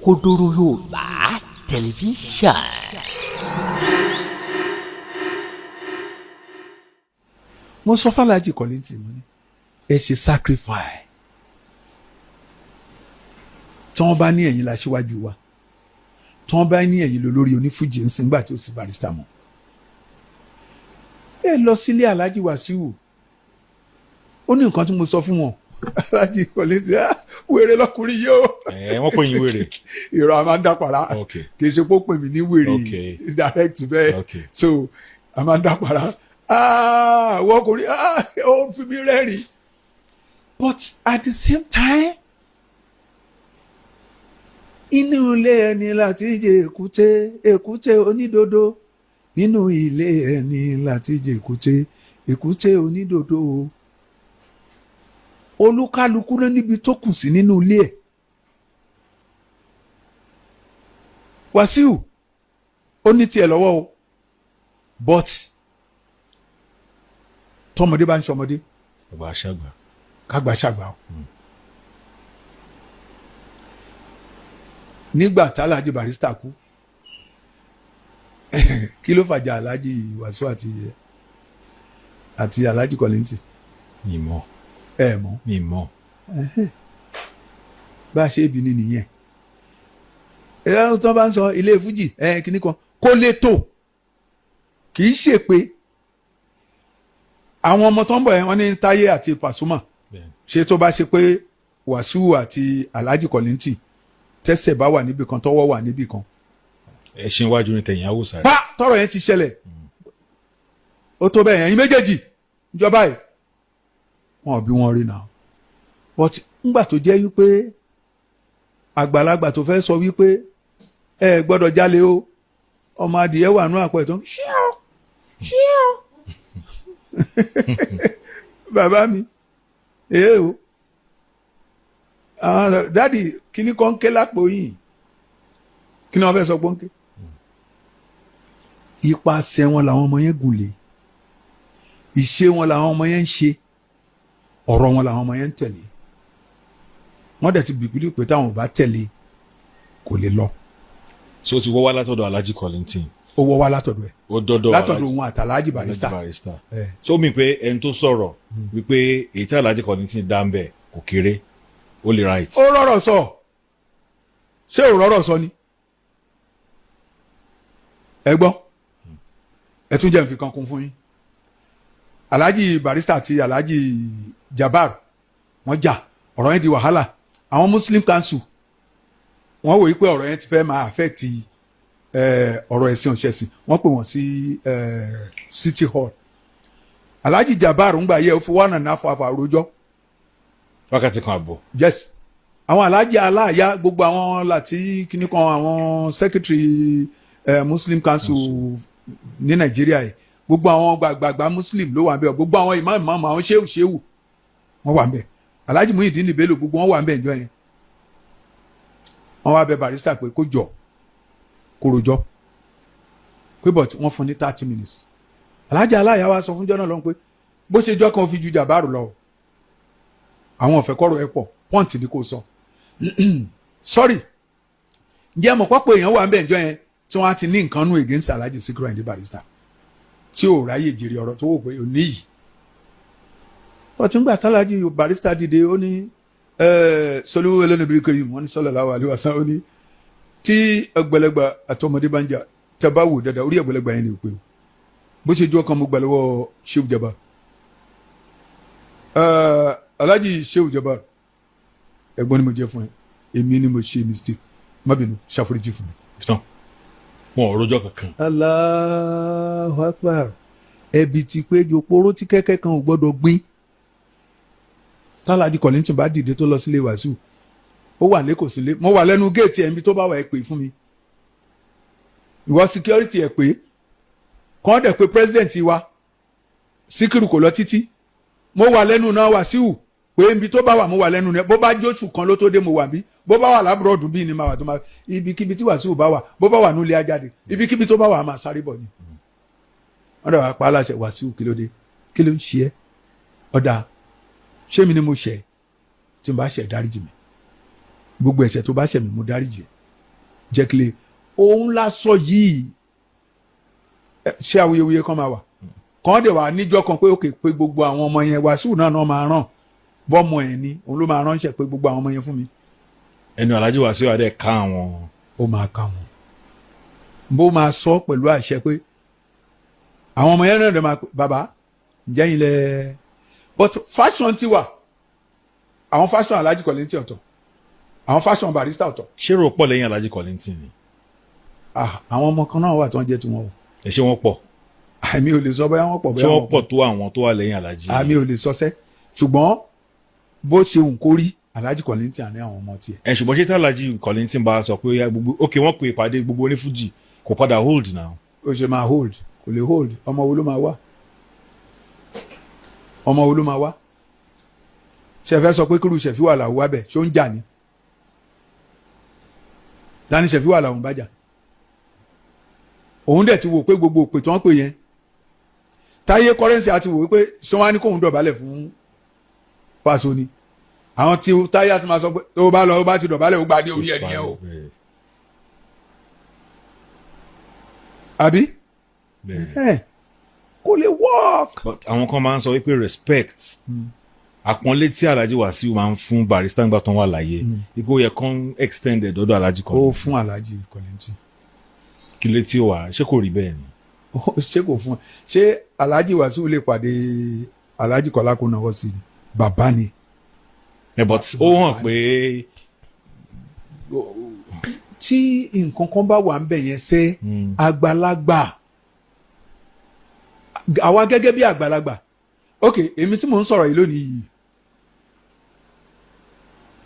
Òkodoro Yorùbá Tẹlifíṣàn. Mo sọ f'Alhaji Kollington, mo ní ẹ ṣe sacrifice. Tí wọ́n bá ní ẹ̀yin la ṣíwájú wa, tí wọ́n bá ní ẹ̀yin lólórí onífújì ń sìn gbà tí ó sì Barrister mọ́, ẹ lọ sílé Alhaji Wasiu. Ó ní nǹkan tí mo sọ fún wọn. Alhaji Kollington, ah, wèrè lọkùnrin yìí o. Ẹ wọ́n pè yín wèrè? Ìrọ̀, a máa ń dàpàrà. Kì í ṣe pé ó pè mí ní wèrè direct bẹ́ẹ̀. So a máa ń dàpàrà. Ah, wọ́n kò rí, ah, ó fi mí rẹ́rìn. But at the same time, inú ilé ẹni láti jẹ èkúté, èkúté onídodo. Nínú ilé ẹni láti jẹ èkúté, èkúté onídodo. Olúkálukú ló níbi tó kù sí nínú ilé ẹ̀. Wàsíù ó ní tiẹ̀ lọ́wọ́ o, but tọmọdé bá ń sọmọdé, Bàbá aṣágbà. Kágbà ṣàgbà o. Nígbà tí Alhaji Barrister kú, kí ló fàjà Alhaji Wàsíù àti Alhaji Kollington? Mi mọ̀. Ẹ mọ̀? Mi mọ̀. Bá a ṣe é bi ni nìyẹn. Ẹ tó bá ń sọ ilé fújì, ẹ kíní kan kó lè tó, kì í ṣe pé àwọn ọmọ tó ń bọ̀ yẹn, wọ́n ní Táyé àti Pasuma. Ṣé tó bá ṣe pé Wàsíù àti Alhaji Kollington tẹ́sẹ̀ bá wà níbì kan, tọ́wọ́ wà níbì kan, Ẹṣin iwájú ni tẹ̀yìn àwòsàn. Pa tọrọ yẹn ti ṣẹlẹ̀, ó tó bẹ́ẹ̀ yẹn. Ẹ̀yin méjèèjì ìjọba yìí, wọn ò bí wọn rí náà. But ńgbà tó jẹ́ wípé àgbàlagbà tó fẹ́ sọ wípé ẹ gbọ́dọ̀ jalè o, ọmọ adìyẹ wà nú àpò ẹ̀ tó ń ṣíọ́ ṣíọ́. Bàbá mi, èé o, àwọn daddy, kíní kan ń ké lápò yìí? Kí ni wọ́n fẹ́ sọ pé ń ké? Ipasẹ̀ wọn làwọn ọmọ yẹn gùn lé, ìṣe wọn làwọn ọmọ yẹn ń ṣe, ọ̀rọ̀ wọn làwọn ọmọ yẹn ń tẹ̀lé. Wọ́n dẹ̀ ti bìbílì pé táwọn ò bá tẹ̀lé, kò lè lọ. So ó ti wọ́ wá látọ̀dọ̀ Alhaji Kollington? Ó wọ́ wá látọ̀dọ̀ ẹ̀. Ó dọ́dọ̀ Látọ̀dọ̀ òun àtàlájì Barrister. Alhaji Barrister. Ẹ̀. So mi pé ẹni tó sọ̀rọ̀ wípé èyí tí Alhaji Kollington dá ń bẹ̀ kò kéré, ó lè right. Ó rọ̀rọ̀ sọ. Ṣé ò rọ̀rọ̀ sọ ni? Ẹ gbọ́, ẹ tún jẹ́ n fi kan kún fún yín. Alhaji Barrister àti Alhaji Jabar wọ́n jà, ọ̀rọ̀ yẹn di wàhálà. Àwọn Muslim Council, wọ́n wòye pé ọ̀rọ̀ yẹn ti fẹ́ máa affect ọ̀rọ̀ ẹ̀sìn ọ̀ṣẹ̀sìn. Wọ́n pè wọ́n sí City Hall. Alhaji Jabar ń gbà yẹ, ó fi 1.5 hour rojọ́. Wákàtí kan àbọ̀. Yes. Àwọn alájà aláàyá, gbogbo àwọn láti kíní kan, àwọn secretary Muslim Council ní Nàìjíríà yìí, gbogbo àwọn gbàgbàgbà Muslim ló wà ń bẹ̀. Gbogbo àwọn imam imam, àwọn sheu sheu, wọ́n wà ń bẹ̀. Alhaji Muhyiddin Bello, gbogbo wọn wà ń bẹ̀. Ìjọ yẹn, wọ́n wá bẹ̀ Barrister pé kó jọ, kó rojọ́, pé but wọ́n fún ní 30 minutes. Alhaji aláàyá wa sọ fún jọ́nà lọ́n pé bó ṣe jọ́ kan fi ju Jàbáàrù lọ, àwọn ọ̀fẹ́ kọ́rọ̀ ẹ̀ pọ̀, point ni kò sọ. Sorry, ǹjẹ́ mọ̀ pọ́pọ̀ èèyàn wà ń bẹ̀ ǹjọ́ yẹn tí wọ́n á ti ní nǹkan nú against Alhaji Sikiru Ayinde Barrister, tí ò ráyè jèrè ọ̀rọ̀ tó wò pé ò níyì? Ọtún gbà tálájì Barrister dìde, ó ní sọlú ẹlẹ́nubiri kiri, wọ́n ní sallallahu alaihi wasallam, ó ní tí ẹgbẹ̀lẹ́gbà àtọmọdé bá ń jà, tẹ́ bá wò dáadáa, orí ẹgbẹ̀lẹ́gbà yẹn ni ò pé o. Bó ṣe jọ́ kan, mo gbà lọ́wọ́ Shehu Jaba, Alhaji Shehu Jaba, ẹ̀gbọ́n ni mo jẹ́ fún ẹ, èmi ni mo ṣe mistake, má bínú, ṣàforíjì fún mi. Tán, wọn ò rojọ́ kankan. Allahu Akbar. Ẹbí ti pé jòpóró tí kẹ́kẹ́ kan ò gbọ́dọ̀ gbin. Tálàjì Kollington bá dìde tó lọ sílé Wàsíù, ó wà lẹ́kọ̀ọ́ sílé, mo wà lẹ́nu géètì ẹ̀mí tó bá wà, ẹ pè fún mi. Ìwọ security, ẹ̀ pé kàn dẹ̀ pé president wa Síkírù kò lọ títí. Mo wà lẹ́nu náà Wàsíù pé ibi tó bá wà, mo wà lẹ́nu náà. Bó bá jóṣù kan ló tó dé, mo wà bí. Bó bá wà l'abroad bí ni màá wà tó máa. Ibikíbi tí Wàsíù bá wà, bó bá wà nílé ajáde, ibikíbi tó bá wà, á máa sáré bọ̀ ni. Wọ́n dẹ̀ wá pa á láṣẹ. Wàsíù, kí ló dé? Kí ló ń ṣe ẹ́? Ọ̀dà, ṣé mi ni mo ṣẹ̀? Tí n bá ṣẹ̀, dáríjì mi. Gbogbo ẹ̀ṣẹ̀ tó bá ṣẹ̀ mi, mo dáríjì ẹ́. Jẹ́ kí lè òun la sọ yìí. Ẹ, ṣé awuyewuye kan máa wà kàn dẹ̀ wà níjọ́ kan pé òkè pé gbogbo àwọn ọmọ yẹn, Wàsíù náà náà máa ràn bọ́mọ ẹ̀ ni, òun ló máa ránṣẹ́ pé gbogbo àwọn ọmọ yẹn fún mi. Ẹnu Alhaji Wasiu adé ká àwọn. Ó máa ká wọn, bó máa sọ pẹ̀lú àṣẹ pé àwọn ọmọ yẹn náà dẹ̀ máa pè, bàbá, ǹjẹ́ yín lẹ. But faction ti wà, àwọn faction Alhaji Kollington ọ̀tọ̀, àwọn faction Barrister ọ̀tọ̀. Ṣé rò pọ̀ lẹ́yìn Alhaji Kollington ni? Ah, àwọn ọmọ kan náà wà tí wọ́n jẹ́ tiwọn o. Ẹ ṣé wọ́n pọ̀? Àmì ò lè sọ bóyá wọ́n pọ̀, Ṣé bóyá wọ́n wọ́n pọ̀ tó àwọn tó wà lẹ́yìn Alhaji? Àmì ò lè sọ sẹ́, ṣùgbọ́n bó ṣe wù kó rí, Alhaji Kollington ní àwọn ọmọ tiẹ̀. Ẹ ṣùgbọ́n ṣé tí Alhaji Kollington bá sọ pé ó yá gbogbo, ok, wọ́n pe ìpàdé gbogbo onífújì, kò padà hold now? Ó ṣe máa hold? Kò lè hold. Ọmọ wo ló máa wá? Ọmọ wo ló máa wá? Ṣe fẹ́ sọ pé kúrú ṣẹ̀fí wà làwọn wá bẹ̀, ṣó ń jà ní dání? Ṣẹ̀fí wà làwọn bá jà, òun dẹ̀ ti wò pé gbogbo òpè tí wọ́n pè yẹn, Táyé Currency àti wò pé ṣé wọ́n á ní kóun dọ̀bálẹ̀ fún Paso ni. Àwọn tí Táyé àti máa sọ pé tó bá lọ, ó bá ti dọ̀bálẹ̀, ó gbàdé orí ẹ̀ nìyẹn o, àbí? Bẹ́ẹ̀. Kò lè work. But àwọn kan máa ń sọ wípé respect, àpọ́nlé tí Alhaji Wasiu máa ń fún Barrister nígbà tó ń wà láyé, ipò yẹ kán extend ẹ̀ dọ́dọ̀ Alhaji Ó Kollington. fún Alhaji Kollington. Kí ló tí ó wà, ṣé kò rí bẹ́ẹ̀ ni? Ṣé kò fún? Ṣé Alhaji Wasiu lè pàdé Alhaji Kọ́lá kó náwó sí ni? Bàbá ni. Ẹ, but ó hàn pé Tí nǹkan kan bá wà ń bẹ̀ yẹn, ṣe àgbàlagbà, àwa gẹ́gẹ́ bí àgbàlagbà, ok, èmi tí mò ń sọ̀rọ̀ yìí lónìí yìí,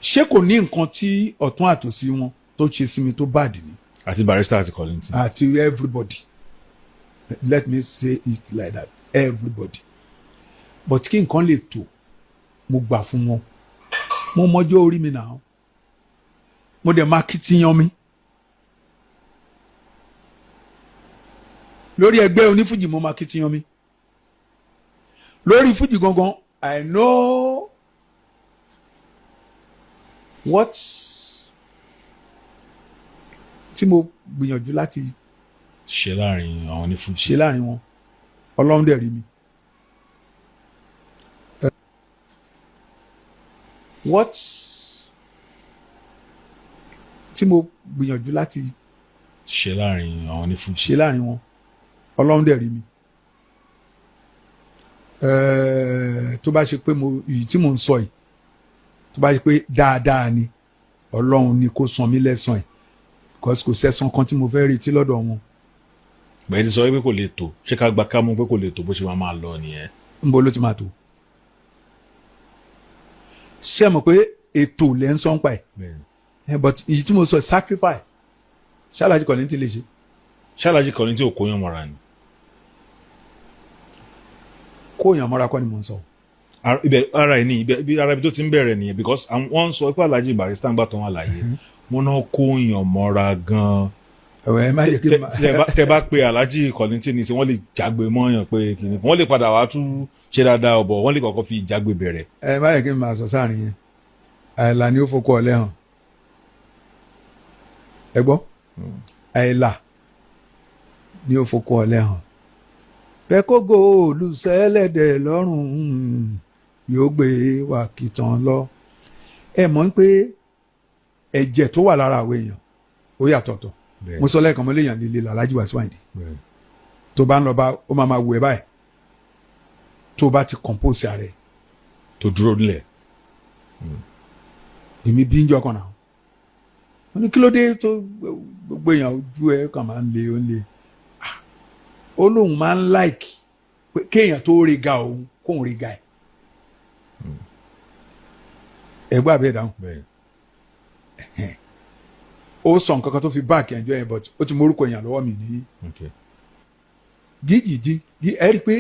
ṣé kò ní nǹkan tí ọ̀tún àtòsí wọn tó ṣe sí mi tó bad ni? Àti Barrister àti Kollington. Àti everybody, let me say it like that, everybody. But kí nǹkan lè tò, mo gbà fún wọn. Mo mọjọ́ orí mi náà, mo dẹ̀ máa kitiyan mi lórí ẹgbẹ́ onífújì, mo máa kitiyan mi lórí fújì gangan. I know what tí mo gbìyànjú láti ṣe láàrin àwọn onífújì. Ṣe láàrin wọn, Ọlọ́run dẹ̀ rí mi. What tí mo gbìyànjú láti ṣe láàrin àwọn onífújì. Ṣe láàrin wọn, Ọlọ́run dẹ̀ rí mi. Tó bá ṣe pé mo èyí tí mò ń sọ yìí, tó bá ṣe pé dáadáa ni, Ọlọ́run ni kó san mí lẹ́san ẹ̀, because kò sẹ́san kan tí mo fẹ́ retí lọ́dọ̀ wọn. Bẹ́ẹ̀ ti sọ wípé kò lè tó, ṣé ká gba ká mú pé kò lè tó, bó ṣe máa máa lọ nìyẹn? Nbo ló ti máa tó? Ṣé ẹ mọ̀ pé ètò lẹ́ ń sọ ń pa ẹ̀? Bẹ́ẹ̀ni. But èyí tí mo sọ, sacrifice, ṣáláàjì kọ̀ ní ti lè ṣe. Ṣé Alhaji Kollington ò kóyàn mọ́ra ni? Kó èèyàn mọ́ra kọ́ ni mò ń sọ. Ibẹ̀ ara ẹ̀ ní ibẹ̀ ara ibi tó ti ń bẹ̀rẹ̀ nìyẹn, because wọ́n ń sọ pé Alhaji Barrister ń gbà tó wà láyé, wọ́n náà kóyàn mọ́ra gan-an. Ẹ̀wẹ̀, ẹ má jẹ́ kí n máa Tẹ bá pe Alhaji Kollington ní sí, wọ́n lè jágbe mọ́yàn pé kìnnì, wọ́n lè padà wá tún ṣe dáadáa ọ̀bọ̀, wọ́n lè kọ́kọ́ fi ìjágbe bẹ̀rẹ̀. Ẹ má jẹ́ kí n máa sọ sáàrin yẹn. Àìlà ni ó fokọ ọ̀lẹ́ hàn. Ẹ gbọ́, àìlà ni ó fokọ ọ̀lẹ́ hàn. Bẹ́ẹ̀ kó góòlù sẹ́lẹ̀dẹ̀ lọ́rùn, yóò gbé wa kìtàn lọ. Ẹ mọ̀ pé ẹ̀jẹ̀ tó wà lára àwọn èèyàn, ó yàtọ̀tọ̀. Mo sọ lẹ́ẹ̀kan, mo léèyàn líle l'Alhaji Wasiu Ayinde. Tó bá ń lọ bá, ó máa máa wù ẹ́ báyìí tó bá ti compose ara ẹ̀. Tó dúró nílẹ̀. Èmi bí ń jọ kan náà, wọ́n ní kí ló dé tó gbogbo èèyàn ojú ẹ kàn máa ń le, ó ń le. Ah, ó lóun máa ń like pé kéèyàn tó rega òun, kóun rega ẹ̀. Ẹgbẹ́ àbẹ́ ìdáhùn. Bẹ́ẹ̀. Ó sọ nǹkan kan tó fi back ẹ̀jọ́ yẹn, but ó ti morúkọ èèyàn lọ́wọ́ mi ní gíjìjì. Ẹ rí i pé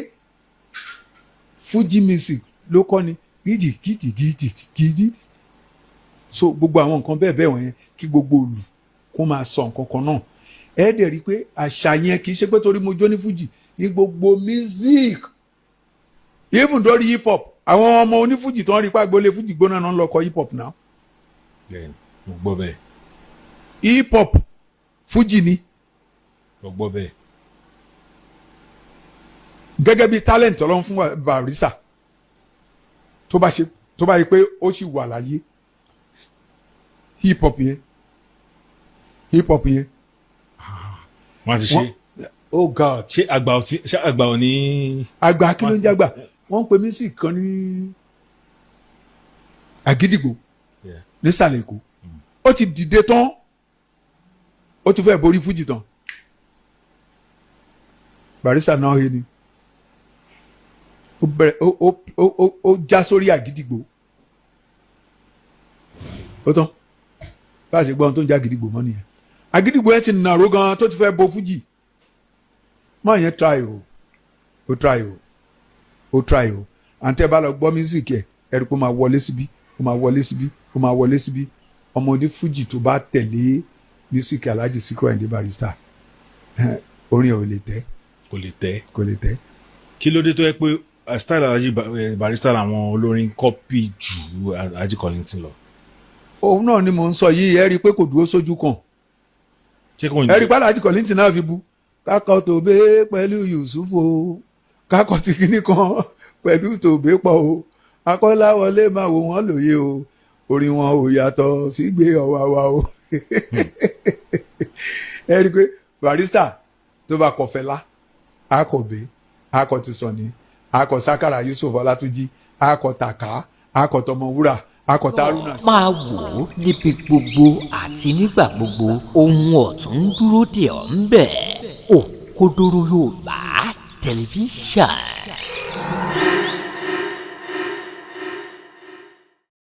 Fuji music ló kọ́ ni gíjì gíjì gíjì gíjì. So gbogbo àwọn nǹkan bẹ́ẹ̀ bẹ́ẹ̀ wọ̀nyẹn, kí gbogbo olù kó máa sọ nǹkan kan náà. Ẹ dẹ̀ rí i pé àṣà yẹn, kì í ṣe pé torí mo jó ní Fuji ní gbogbo music, even dórí hip hop. Àwọn ọmọ onífújì tó ń rí pàgbólé Fuji gbóná náà ń lọ kọ hip hop náà. Bẹ́ẹ̀, mo gbọ́ bẹ́ẹ̀. Hip hop. Fújì ni. Lọ gbọ́ bẹ́ẹ̀. Gẹ́gẹ́ bí talent Ọlọ́run fún Barrister, tó bá ṣe, tó bá yẹ pé ó sì wà láyé, hip hop yẹn, hip hop yẹn. Wọ́n ti ṣe. Oh God. Ṣé àgbà ò tí, ṣé àgbà ò ní? Àgbà kí ló ń jágbà? Wọ́n ń pe music kan ní àgídìgbò nísàlẹ̀ Èkó. Ó ti dìde tán, ó ti fẹ́ borí fújì tán. Barrister náà he ni ó bẹ̀rẹ̀, ó já sórí àgídìgbò, ó tán. Bá a ṣe gbọ́ ohun tó ń já àgídìgbò mọ́ nìyẹn. Àgídìgbò yẹn ti nàró gan tó ti fẹ́ bo fújì mọ́ yẹn. Try o, ó try o, ó try o. Àǹtẹ̀ bá lọ gbọ́ music ẹ̀, ẹ̀rí pé ó máa wọlé síbí, ó máa wọlé síbí, ó máa wọlé síbí. Ọmọdé fújì tó bá tẹ̀lé music Alhaji Sikiru Ayinde Barrister, orin ẹ̀ ò lè tẹ́. Kò lè tẹ́. Kò lè tẹ́. Kí ló dé tó yẹ pé style Alhaji Barrister làwọn olórin copy ju Alhaji Kollington lọ? Òun náà ni mò ń sọ yìí. Ẹ rí i pé kò dúró sójú kan. Ṣé kò ní? Ẹ rí i pé Alhaji Kollington náà fi bu kákọ́ tòbé pẹ̀lú Yusuf o, kákọ́ ti kíní kan pẹ̀lú tòbé pọ̀ o, Akọ́láwọlé máa wò wọ́n lóye o, orin wọn ò yàtọ̀ sígbé ọ̀wàwà o. Ẹ rí i pé Barrister tó bá kọ Fẹlá, akọ̀bẹ, akọ̀ ti Sọ̀ní, akọ̀ Sákàrà Yusuf Ọlátúnjí, akọ̀ Tàkà, akọ̀ Tọmọwúrà, akọ̀ Tárúnà. Máa wò ó níbi gbogbo àti nígbà gbogbo, ohun ọ̀tun ń dúró dè ọ́ ń bẹ̀. Òkodoro Yorùbá Tẹlifíṣàn.